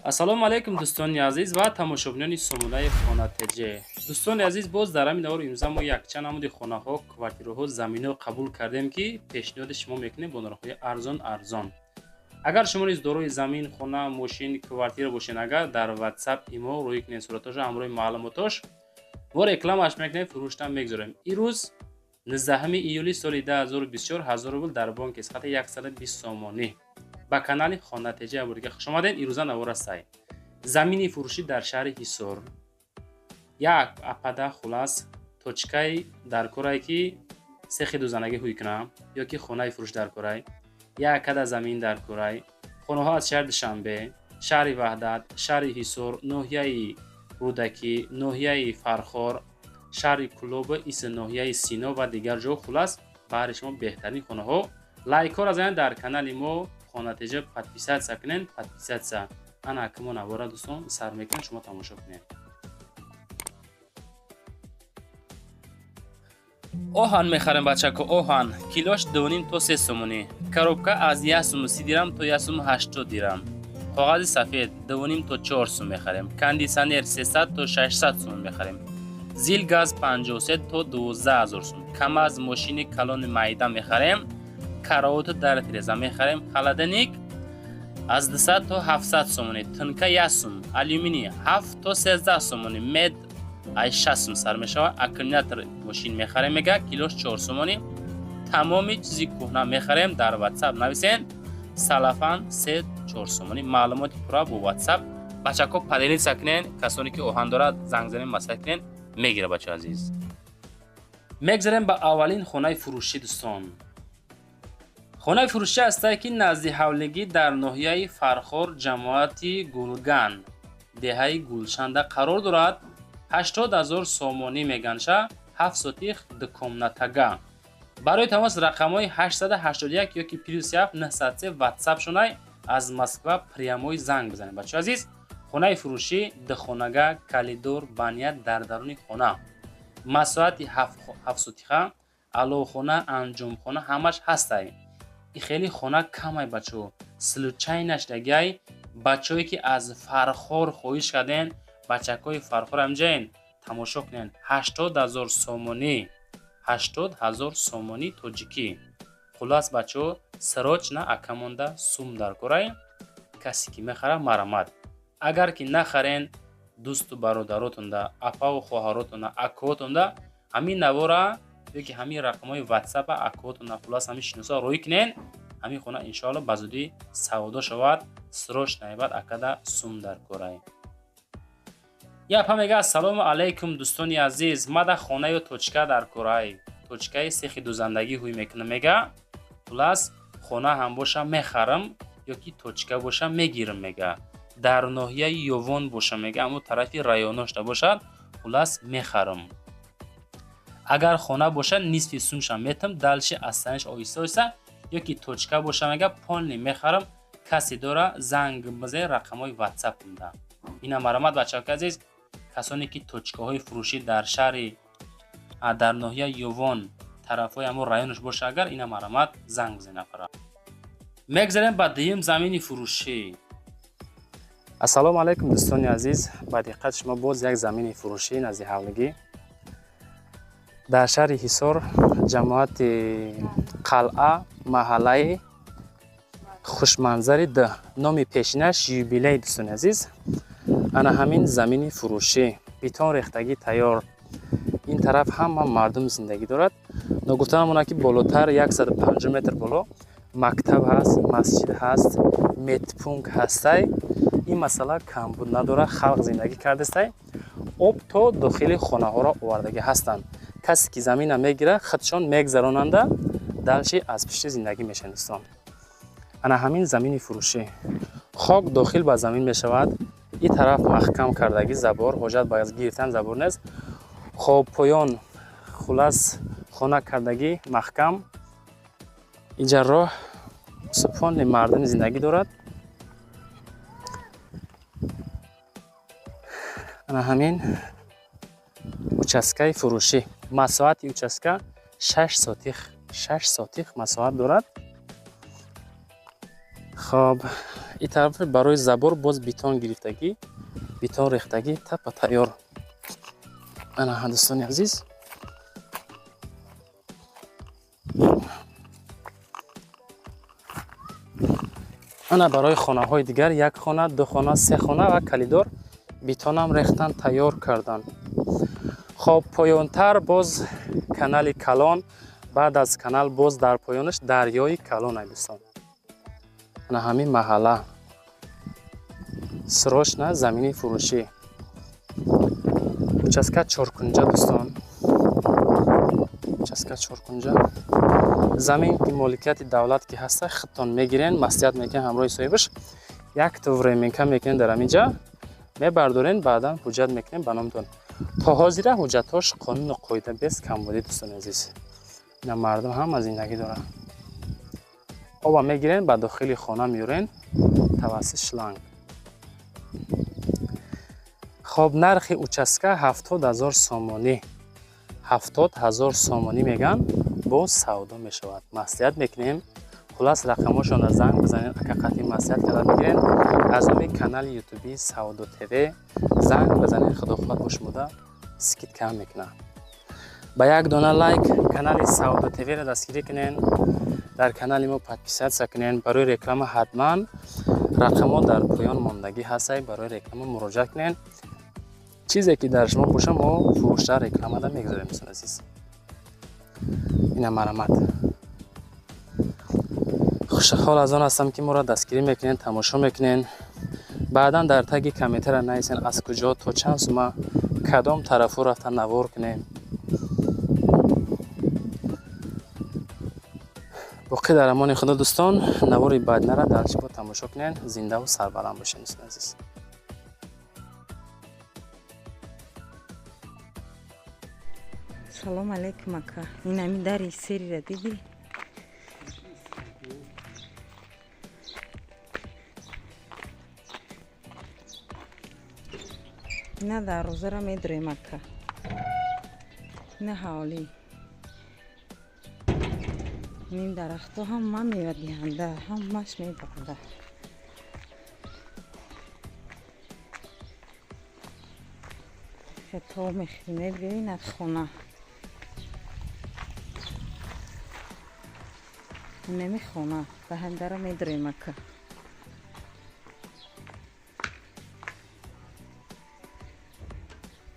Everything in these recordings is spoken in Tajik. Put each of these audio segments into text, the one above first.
Ассалому алайкум, дӯстони азиз ва тамошобинони сомонаи Хона ТЖ. Дӯстони азиз, боз дар ҳамин навор имрӯза мо якчанд намуди хонаҳо, квартираҳо, заминҳо қабул кардем, ки пешниҳоди шумо мекунем бо нархҳои арзон арзон. Агар шумо низ дорои замин, хона, мошин, квартира бошед, агар дар WhatsApp имо рӯй кунед суратҳоша ҳамроҳи маълумотош, мо рекламаш мекунем, фурӯштам мегузорем. Ирӯз 19 июли соли 2024, 1000 рубл дар бонки Эсхата 120 сомонӣ. Ба канали Хона ТЖ абурга хуш омадед. Ирӯза навора сай замини фурӯшӣ дар шаҳри Ҳисор. Як апада хулас точкаи дар корае, ки сехи дузанагӣ ҳуй кунам ё ки хонаи фурӯш дар корай, як када замин дар корай. Хонаҳо аз шаҳри Душанбе, шаҳри Ваҳдат, шаҳри Ҳисор, ноҳияи Рӯдакӣ, ноҳияи Фархор, шаҳри Кӯлоб, иси ноҳияи Сино ва дигар ҷо. Хулас, баҳри шумо беҳтарин хонаҳо. Лайкҳоро занед, дар канали мо Хона ТЖ подписаться кунед, подписаться. Ана акмо навора, дӯстон, сар мекунем, шумо тамошо кунед. Оҳан мехарем, бачако, оҳан килош 2,5 то 3 сомонӣ, коробка аз 1 суму 30 дирам то 1 суму 80 дирам. Коғази сафед 2,5 то 4 сум мехарем. Кондитсионер 300 то 600 сум мехарем. Зил газ 53 то 12 ҳазор сум. Камаз мошини калони майда мехарем. Караоту дар тиреза мехарем. Холодильник аз 200 то 700 сомонӣ, тынка 1 сум, алюминий 7 то 13 сомонӣ, мед ай 6 сум сар мешавад. Аккумулятор мошин мехарем, мега, килош 4 сомонӣ. Тамоми чизи кӯҳна мехарем, дар WhatsApp нависен. Салафан 3 4 сомонӣ. Маълумоти пурра бо WhatsApp. Бачако, поделиться кунен, касоне ки оҳан дорад, занг занен, маслиҳат кунен, мегира, бача азиз. Мегзарем ба аввалин хонаи фурӯшӣ, дӯстон. Хонаи фурӯшӣ ҳастае, ки назди ҳавлигӣ дар ноҳияи Фархор, ҷамоати Гулган, деҳаи Гулшанда қарор дорад. 80 ҳазор сомонӣ меганша, 7 сотих, дукомнатага. Барои тамос рақамҳои 881 ёки +7 903 WhatsApp шунай, аз Москва прямой занг бизанед. Бачаҳо азиз, хонаи фурӯшӣ духонага, коридор, баня дар даруни хона, масоҳати 7 сотиха, аловхона, анҷомхона ҳамаш ҳастай. И хеле хона камай, бачаҳо, случайно шдагиай. Бачаҳое ки аз Фархор хоҳиш карден, бачакҳои Фархор ҳамҷаен, тамошо кунед. 80 ҳазор сомонӣ, 80 ҳазор сомонӣ тоҷикӣ. Хулас, бачаҳо, срочно акамонда сум дар корай. Касе ки мехара, марамат. Агар ки нахарен, дӯсту бародаротонда, апаву хоҳаротонда, акоотонда ҳамин навора ёки ҳамин рақамҳои ватсапа акоотонда, хулас, ҳамин шиносо рӯй кунен. Ҳамин хона иншоалло ба зудӣ савдо шавад. Срочно баъд акада сум дар корай. Япа мега: «Ассалому алайкум, дӯстони азиз, мада хонаю точка дар корай, точкаи сехи дузандагӣ ҳуй мекунам», мега. «Хулас, хона ҳам боша мехарам ёки точка боша мегирам», мега. «Дар ноҳияи Ёвон боша», мега, аммо тарафи районошта бошад, хулас, мехарам. «Агар хона боша, нисфи сумшам метам, дальше астаниш оҳиста оҳиста, ёки точка боша», мега, «полный мехарам. Касе дора, занг бизан рақамҳои ватсапмда». Ина марамат, бачаҳои азиз, касоне ки точкаҳои фурӯшӣ дар шаҳри, дар ноҳияи Ёвон, тарафҳои ҳамон районаш боша агар, ина марамат, занг бизан нафара. Мегзарем ба дуюм замини фурӯшӣ. Ассалому алайкум, дӯстони азиз, ба диққати шумо боз як замини фурӯшӣ назди ҳавлигӣ дар шаҳри Ҳисор, ҷамоати Қалъа, маҳаллаи Хушманзари д, номи пешинаш Юбилей. Дӯстони азиз, ана ҳамин замини фурӯшӣ, бетон рехтагӣ тайёр. Ин тараф ҳама мардум зиндагӣ дорад. Ногуфта намонад, ки болотар 150 метр боло мактаб ҳаст, масҷид ҳаст, медпункт ҳастай. Ин масъала камбуд надорад, халқ зиндагӣ кардастай. Об то дохили хонаҳоро овардагӣ ҳастанд. Касе ки замина мегирад, худшон мегзаронанда, дальше аз пишти зиндагӣ мешаванд. Дӯстон, ана ҳамин замини фурӯшӣ, хок дохил ба замин мешавад. Ин тараф маҳкам кардагӣ забор, ҳоҷат ба гирифтан забор нест. Хоб, поён, хулас, хона кардагӣ маҳкам. Инҷа роҳ субҳони мардуми зиндагӣ дорад. Ана ҳамин участкаи фурӯшӣ, масоҳати участка 6 сотих, 6 сотих масоҳат дорад. Хоб. И тараф барои забор боз бетон гирифтагӣ, бетон рехтагӣ, тапа тайёр. Ана, дӯстони азиз, ана барои хонаҳои дигар: як хона, ду хона, се хона ва калидор бетонам рехтан, тайёр кардан. Хоб, поёнтар боз канали калон, баъд аз канал боз дар поёнаш дарёи калон ай, дӯстон. Ана ҳамин маҳалла. Срочно замини фурӯшӣ, участка чоркунҷа, дӯстон, участка чоркунҷа. Замин ки моликияти давлат ки ҳаста, худтон мегирен, маслиҳат мекунен ҳамроҳи соҳибаш, якто временка мекунен, дар ҳаминҷа мебардорен, баъдан ҳуҷҷат мекунем ба номтон. То ҳозира ҳуҷҷатҳош қонуну қоида, без камбудӣ. Дӯстони азиз, ина мардум ҳама зиндагӣ дорад. Оба мегирен, ба дохили хона меёрен тавассути шланг. Хоб, нархи участка 70 000 сомонӣ, 70 000 сомонӣ меган, боз савдо мешавад, маслиҳат мекунем. Хулас, рақамҳошонро занг бизанед, ака қатъи маслиҳат карда мегирен. Аз номи канали ютуби Савдо ТВ занг бизанед, худо хоҳад, бо шумода скидка мекунад. Ба як дона лайк канали Савдо ТВро дастгирӣ кунен, дар канали мо подписаться кунен. Барои реклама ҳатман рақамҳо дар поён мондагӣ ҳастай, барои реклама муроҷиат кунен. Чизе ки дар шумо боша, мо фурӯшда рекламада мегузорем. Дӯстони азиз, ина марамат. Хушҳол аз он ҳастам, ки моро дастгирӣ мекунен, тамошо мекунен. Баъдан дар таги комментария нависен, аз куҷо, то чанд сума, кадом тарафҳо рафта навор кунем. Боқӣ дар амони худо, дӯстон. Навори баъдинара дар чипо тамошо кунен. Зиндаву сарбаланд бошед, дӯстони азиз. Салом алейкум, ака. Ин ҳамин дари серира дидӣ? Ина дарвозара медурем, ака. Ина ҳавлӣ. Ин дарахтҳо ҳама мевадиҳанда, ҳамаш мебарда. То мехӯрем, бибинад хона. Инами хона ба ҳамдара медурем, ака.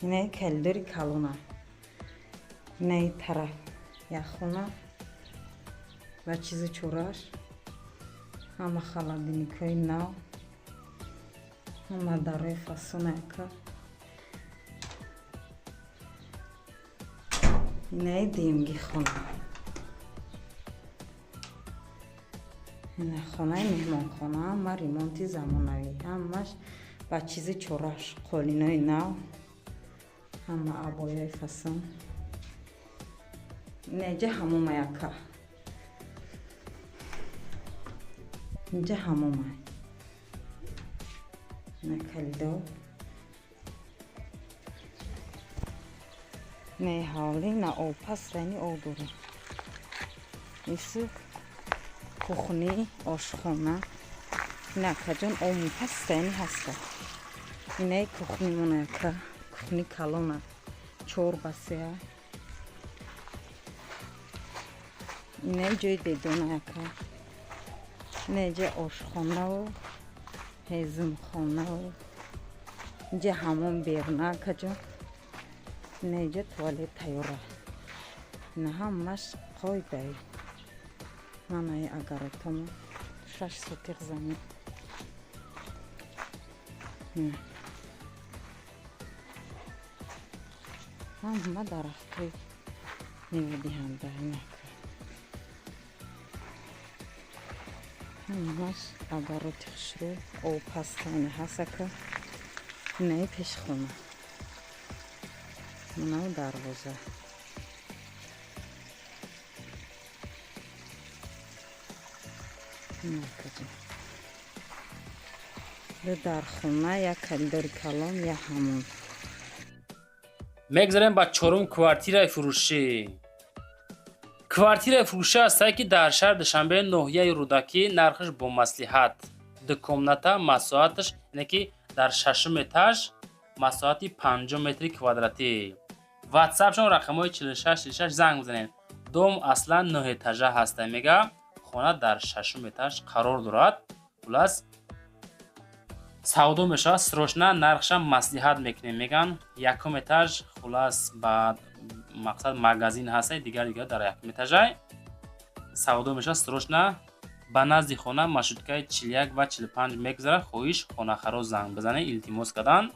Инаи калидори калона. Инаи тараф як хона ва чизу чораш, ҳама холодильникҳои нав, ҳама дарои фасона, ака. Инаи дуюмги хона. Ина хонаи меҳмонхона, ҳама ремонти замонавӣ, ҳамаш ба чизи чораш, қолинои нав, ҳама обои фасон. Инаҷа ҳамомай, ака. Инҷа ҳамомай. Ина калидор. Инаи ҳавлӣ, на об паст, рани об дора. Ису кухни, ошхона. Ина, акаҷон, обу пастани ҳаста. Инаи кухнимон, ака, кухни калона, 4 ба 3. Инаи ҷои дедона, ака. Инаи ҷои ошхонаву ҳезумхонаву инҷа ҳамом беруна, акаҷон. Инаи ҷо туалет тайёра. Ина ҳамаш қоидаи. Манаи огородҳомо, 6 сотих замин. Ина ҳама дарахтҳои мевадиҳанда, инака ҳамаш огороди хушрӯ, об ҳастани ҳаст, ака. Инаи пешхона, манав дарвоза. Ина, акаҷон, ду дархона, як коридори калон, як ҳамом. Мегзарем ба чорум квартираи фурӯшӣ. Квартираи фурӯшӣ ҳастае, ки дар шаҳри Душанбе, ноҳияи Рӯдакӣ, нархаш бо маслиҳат Ду комната, масоҳаташ ине ки дар шашум этаж, масоҳати 50 метри квадратӣ. Ватсапшон рақамҳои 46 46, занг бизанед. Дом аслан нӯҳ этажа ҳаста, мега, хона дар шашум этаж қарор дорад. Хулас, савдо мешавад срочно, нархша маслиҳат мекунем, меган. Якум этаж, хулас, ба мақсад магазин ҳаста, дигар дигар дар якум этажай. Савдо мешавад срочно. Ба назди хона маршруткаи 41 ва 45 мегузарад. Хоҳиш, хонахаро занг бизанед, илтимос кардан.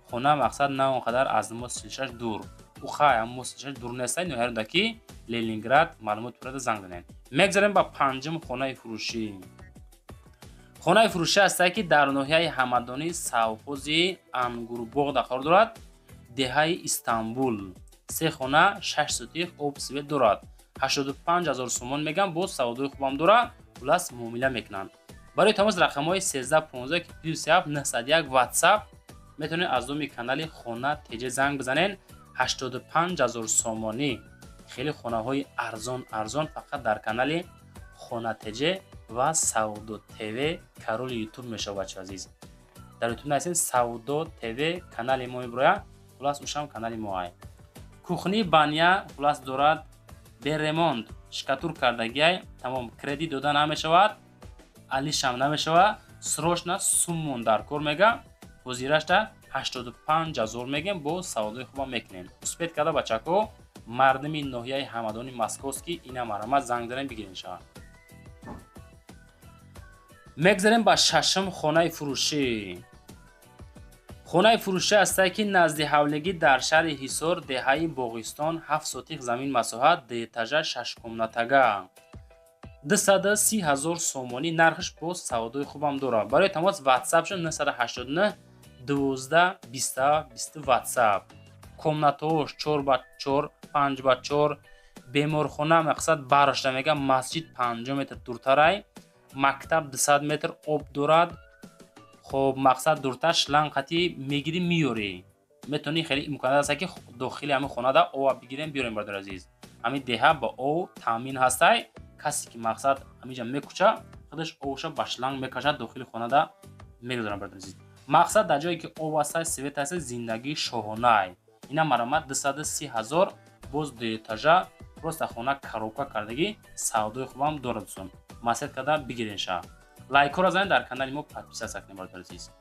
Хона, мақсад, на он қадар аз мост 46 дур, ухай мост 46 дур нестай, ноҳияи Рӯдакӣ, Ленинград. Маълумот пуррада занг занед. Мегзарем ба панҷум хонаи фурӯшӣ. Хонаи фурӯшӣ ҳастае, ки дар ноҳияи Ҳамадонӣ, совхози Ангурбоғ қарор дорад, деҳаи Истанбул. Се хона, 6 сотих, об, свет дорад. 85 ҳазор сомон мегам, боз савдои хубам дорад. Хулас, муомила мекунанд. Барои тамос рақамҳои 13 15 ки плюс 7 901, ватсап. Метавонед аз номи канали Хона ТЖ занг бизанед. 85 ҳазор сомонӣ, хеле хонаҳои арзон арзон фақат дар канали Хона ТЖ ва Савдо ТВ, канали Ютуб мешавад. Бачаҳо азиз, дар Ютуб нависед «Савдо ТВ», канали мо мебирояд. Хулас, ушам канали моай. Кухни, баня, хулас, дорад, бе ремонт, штукатур кардагиай, тамом. Кредит дода намешавад, алишам намешавад. Срочно суммон дар кор, мега. Ҳозирашта 85 ҳазор мегем, бо савдои хубам мекунем. Успеть карда, бачако, мардуми ноҳияи Ҳамадони Московский, ина марҳамат, занг занем, бигирен шавад. Мегзарем ба шашум хонаи фурӯшӣ. Хонаи фурӯшӣ ҳастае, ки назди ҳавлигӣ дар шаҳри Ҳисор, деҳаи Боғистон, 7 сотих замин масоҳат, ду этажа, шашкомнатага. 230 ҳазор сомонӣ нархш, боз савдои хубам дорад. Барои тамос ватсапшон 989 12 20 20, ватсап. Комнатаҳош 4 ба 4, 5 ба 4. Беморхона, мақсад, барашта, мега, масҷид 50 метр дуртарай, мактаб 200 метр, об дорад. Хоб, мақсад, дуртар шланг қатӣ мегирӣ, меёрӣ, метавонӣ. Хеле имконият аст, ки дохили ҳамин хонада об бигирем, биёрем. Бародари азиз, ҳамин деҳа ба об таъмин ҳастай. Касе ки, мақсад, ҳаминҷа мекуча, худаш обша ба шланг мекашад, дохили хонада мегузорам. Бародари азиз, мақсад, дар ҷое ки об ҳастай, свет ҳастай, зиндагии шоҳонай. Ина марамат, 230 ҳазор, боз ду этажа, просто хона коробка кардагӣ, савдои хубам дорад. Дӯстон, маслиҳат карда бигирен ша. Лайкҳоро занед, дар канали мо подписаться кунед, бародари азиз.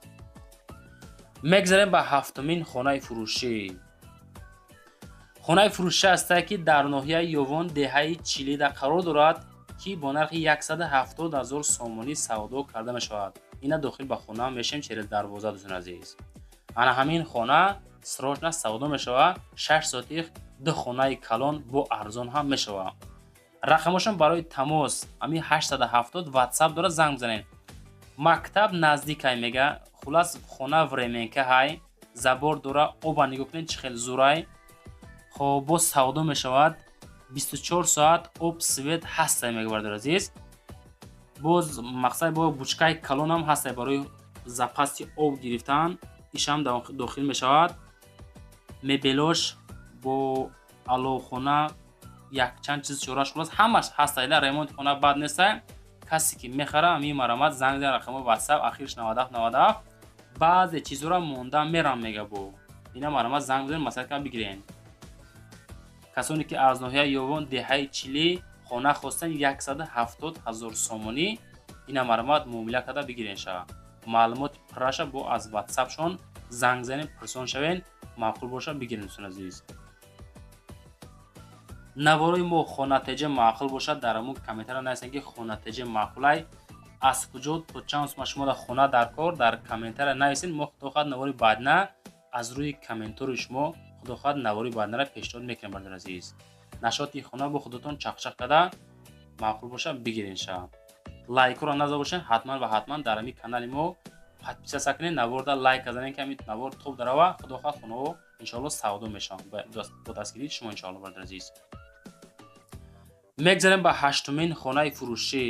Мегзарем ба ҳафтумин хонаи фурӯшӣ. Хонаи фурӯшӣ ҳастае, ки дар ноҳияи Ёвон, деҳаи Чилида қарор дорад, ки бо нархи 170 ҳазор сомонӣ савдо карда мешавад. Ина дохил ба хона мешем через дарвоза. Дӯстони азиз, ана ҳамин хона срочно савдо мешавад. 6 сотих, ду хонаи калон, бо арзон ҳам мешавад. Рақамошон барои тамос ҳамин 870, ватсап дорад, занг бизанед. Мактаб наздикай, мега. Хулас, хона временка ҳай, забор дора, оба нигоҳ кунед, чӣ хел зурай. Хоб, боз савдо мешавад. 24 соат об, свет ҳастай, мега, бародари азиз. Боз, мақсад, бо бучкаи калонам ҳастай барои запаси об гирифтан, ишам дохил мешавад. Мебелош бо аловхона, якчанд чиз чораш, хулас, ҳамаш ҳастай. Ремонти хона бад нестай. Касе ки мехара, ҳамин марамат занг зан, рақами ватсап ахирш 97 97. Баъзе чизҳоро монда мерам, мега. Бо ина марамат занг бизанед, маслиҳат кам бигирен. Касоне ки аз ноҳияи Ёвон, деҳаи Чилӣ хона хостан, 170 ҳазор сомонӣ, ина марамат, муомила карда бигирен шава. Маълумоти пурраша бо аз ватсапшон занг занед, пурсон шавен, маъқул боша, бигирен. Дӯстони азиз, наворои мо Хона ТЖ маъқул бошад, дар ҳамун комментария нависен, ки Хона ТЖ маъқулай, аз куҷо то чанд сума шумо дар хона дар кор, дар комментария нависен. Мо, худо хоҳад, навори баъдна аз рӯи комментори шумо, худо хоҳад, навори баъднаро пешниҳод мекунем. Бародари азиз, нашоти хона бо худотон чақчақ карда, маъқул боша, бигирен ша. Лайкҳоро назар бошед, ҳатман ва ҳатман дар ҳамин канали мо подписаться кунед, наворда лайк занед, ки ҳамин навор топ дарава. Худо хоҳад, хонаҳо иншоалло савдо мешаванд бо дастгирии шумо, иншоалло. Бародари азиз, мегзарем ба ҳаштумин хонаи фурӯшӣ.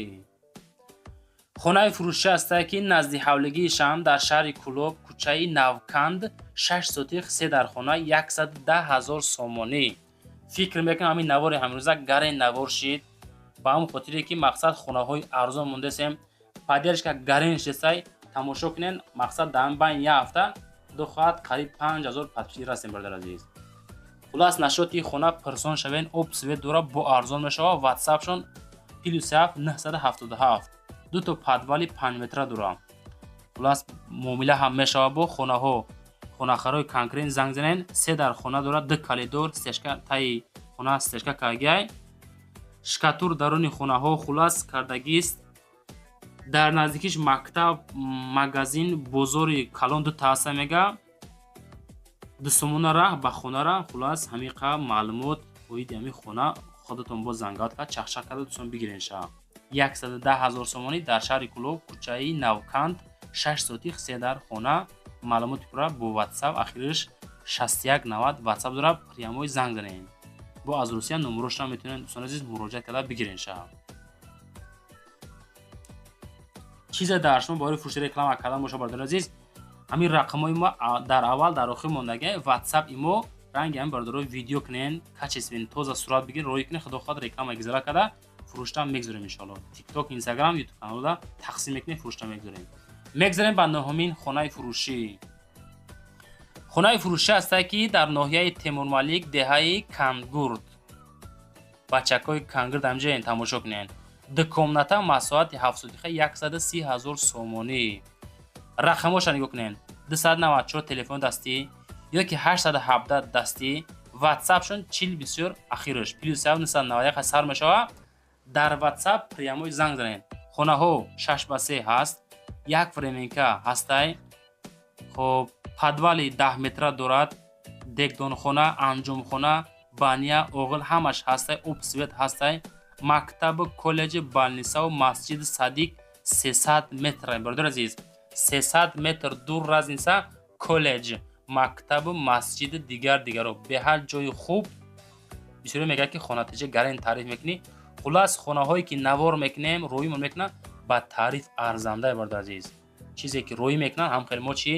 Хонаи фурӯшӣ ҳастае, ки назди ҳавлигии шам дар шаҳри Кӯлоб, кӯчаи Навканд, 6 сотих, се дархона, 110 ҳазор сомонӣ. Фикр мекунам, ҳамин навори ҳамрӯза гарен навор шид, ба ҳамн хотире ки, мақсад, хонаҳои арзон мондесем. Поддержка гарен шесай тамошо кунен. Мақсад дар байн як ҳафта худо хоҳад қариб 5000 подписчик расем, бародар азиз. Хулас, нашоти хона пирсон шавен, об свет дора, бо арзон мешава. Ватсапшон +7 977, дуто подвали 5 метра дора. Хулас, муомила ҳам мешава бо хонаҳо. Хонахарои конкрет занг занен. Се дар хона дорад, ду коридор, стежка, таи хона стежка кагай, шкатур даруни хонаҳо хулас кардагист. Дар наздикиш мактаб, магазин, бозори калон ду тааса мега, 2 сомона раҳ ба хонара. Хулас, ҳамиқа маълумот оиди ҳами хона. Худатон боз зангат кард, чахчах карда, дӯстон, бигирен ша. 110 000 сомонӣ, дар шаҳри Кӯлоб, кӯчаи Навканд, 6 сотих, се дар хона. Маълумоти пурра бо Ватсап, ахириш 6190 Ватсап дора, прямой занг занед. Бо аз Русия номерошро метавонед, дӯстони азиз, муроҷиат карда бигирен ша. Чизе дар шумо барои фурӯши, реклама кардан боша, бародари азиз, ҳамин рақамҳои мо дар аввал, дар охир мондага Ватсап имо. Ранги ҳамин, бародаро, видео кунен, качественный, тоза сурат бигир, роӣ кунен. Худо хоҳад, реклама гизала карда, фурӯшта мегзорем, иншоалло. Тикток, Инстаграм, Ютуб каналда тақсим мекунем, фурӯшта мегзорем. Мегзарем ба нуҳумин хонаи фурӯшӣ. Хонаи фурӯшӣ ҳастае, ки дар ноҳияи Темурмалик, деҳаи Кангурд. Бачакҳои Кангурд ҳамҷоен, тамошо кунен. Ду комната, масоҳати 7 сотиха, 130 000 сомонӣ. Рақамҳоша нигоҳ кунен: 294 телефони дастӣ ёки 817 дастӣ. Ватсапшон чил бисёр, ахирш +7 991 сар мешава. Дар Ватсап прямой занг занед. Хонаҳо 6 ба 3 ҳаст, як временка ҳастай. Хоб, подвали 10 метра дорад, дегдонхона, анҷомхона, баня, оғил ҳамаш ҳастай, об свет ҳастай. Мактабу коллеҷи, больницаву масҷиди Садик 300 метр, бародар азиз, 300 метр дур разница. Коллеҷ, мактабу масҷиди дигар дигаро, беҳад ҷои хуб. Бисёре мегӯяд, ки хонатиҷа гарен таъриф мекунӣ. Хулас, хонаҳое ки навор мекунем, рӯимон мекунам, ба таъриф арзанда, бародар азиз. Чизе ки рӯӣ мекунанд, ҳам хеле мо чӣ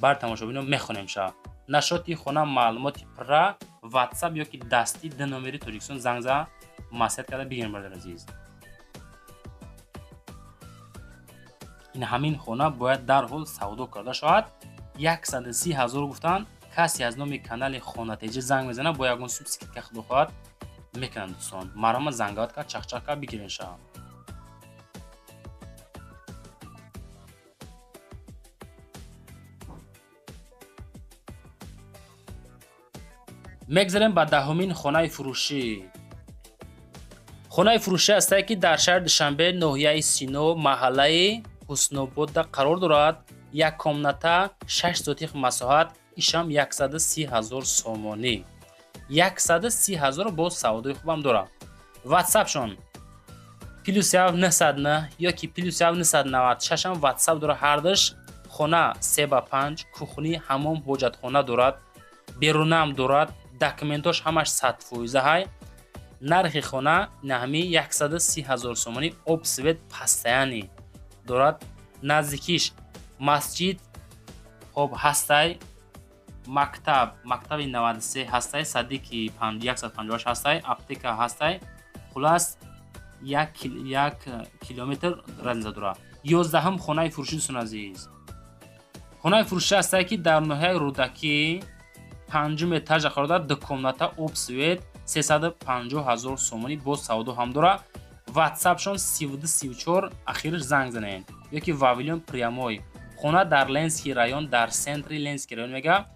бар тамошобино мехонем ша. Нашоти хона маълумоти пурра Ватсап ёки дастӣ, ду номери Тоҷикистон занг за, маслиҳат карда бигирем, бародар азиз. Ин ҳамин хона бояд дарҳол савдо карда шавад. 130 000 гуфтанд. Касе аз номи канали Хонатеҷа занг мезанад, бо ягон сум скидка, худо хоҳад, мекунанд. Дӯстон, марҳама, зангават кард, чахчах кард, бигирен ша. Мегзарем ба даҳумин хонаи фурӯшӣ. Хонаи фурӯшӣ ҳастае, ки дар шаҳри Душанбе, ноҳияи Сино, маҳаллаи Ҳуснободда қарор дорад. Як комната, 6 сотих масоҳат, ишам 130 000 сомонӣ. 130 000, боз савдои хубам дорад. Ватсапшон +7 909 ёки +7 996 ватсап дорад ҳардуш. Хона 3 ба 5, кухни, ҳамом, ҳоҷатхона дорад, берунам дорад. Документош ҳамаш 100 фоиза ҳай. Нархи хона наҳми 130 000 сомонӣ. Об свет постоянный дорад. Наздикиш масҷид хоб ҳастай, мактаб, мактаби 93 ҳастай, садики 158 ҳастай, аптека ҳастай. Хулас, як километр разница дорад. 11-ум хонаи фурӯшӣ, дӯстон азиз. Хонаи фурӯшӣ ҳастае, ки дар ноҳияи Рӯдакӣ, панҷум этажа қарор дорад. Ду комната, об свет, 350 000 сомонӣ, боз савдо ҳам дорад. Ватсапшон 3234 ахирш занг занед ёки Вавилон прямой. Хона дар Ленинский район, дар центри Ленинский район мега,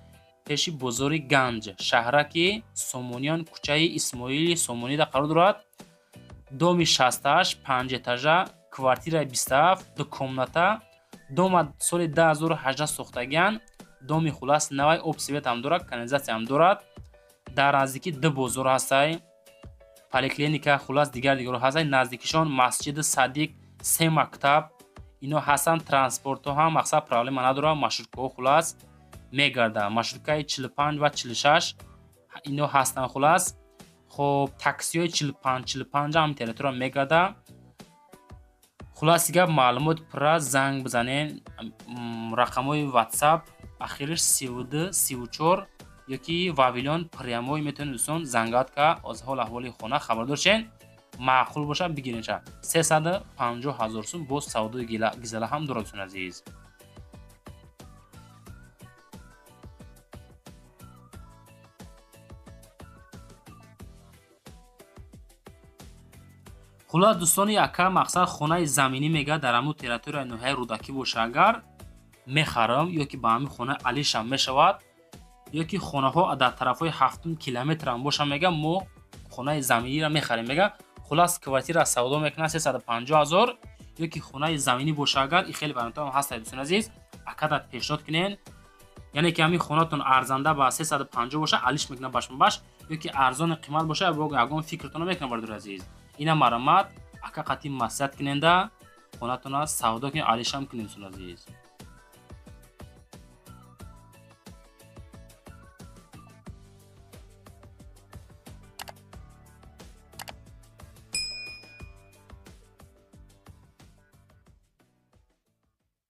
пеши бозори Ганҷ, шаҳраки Сомониён, кӯчаи Исмоили Сомонида қарор дорад. Доми 68, панҷэтажа, квартираи 27, ду комната. Дома соли 2018 сохтагиан. Доми, хулас, навай, об свет ҳам дорад, канализатсия ҳам дорад. Дар наздикӣ ду бозор ҳастай, поликлиника, хулас, дигар дигаро ҳастай. Наздикишон масҷиди Садик, се мактаб ино ҳастанд. Транспортҳо ҳам, мақсад, проблема надорад. Маршруткаҳо, хулас, мегардад. Маршруткаи 45 ва 46 ино ҳастанд. Хулас, хоб, таксиҳои 45 45 ҳам территория мегардад. Хуласи гап, маълумот пурра занг бизанед. Рақамҳои Ватсап ахириш 32 34 ёки Вавилон прямой метавонед, дӯстон, зангат ка, аз ҳол аҳволи хона хабардор шен. Маъқул боша, бигиренша. 350 ҳазор сум. Боз савдои гизала ҳам дорад, дӯстони азиз. Хулас, дӯстони, ака мақсад хонаи заминӣ мега, дар ҳамун территорияи ноҳияи Рӯдакӣ боша агар, мехарам, ё ки ба ҳамин хонаи алишам мешавад, ё ки хонаҳо дар тарафҳои ҳафтум километрам боша, мега, мо хонаи заминиро мехарем, мега. Хулас, квартира савдо мекунад 350 ҳазор, ё ки хонаи заминӣ боша агар, и хеле вариантҳоам ҳастад, дӯстони азиз. Акада пешниҳод кунен, яъне ки ҳамин хонатон арзанда ба 350 боша, алиш мекунад башмабаш, ё ки арзони қимат боша, ягон фикртонро мекунад, бардори азиз. Ина марамат, ака қатъи маслиҳат куненда, хонатона савдо кунед, алишам кунед, дӯстони азиз.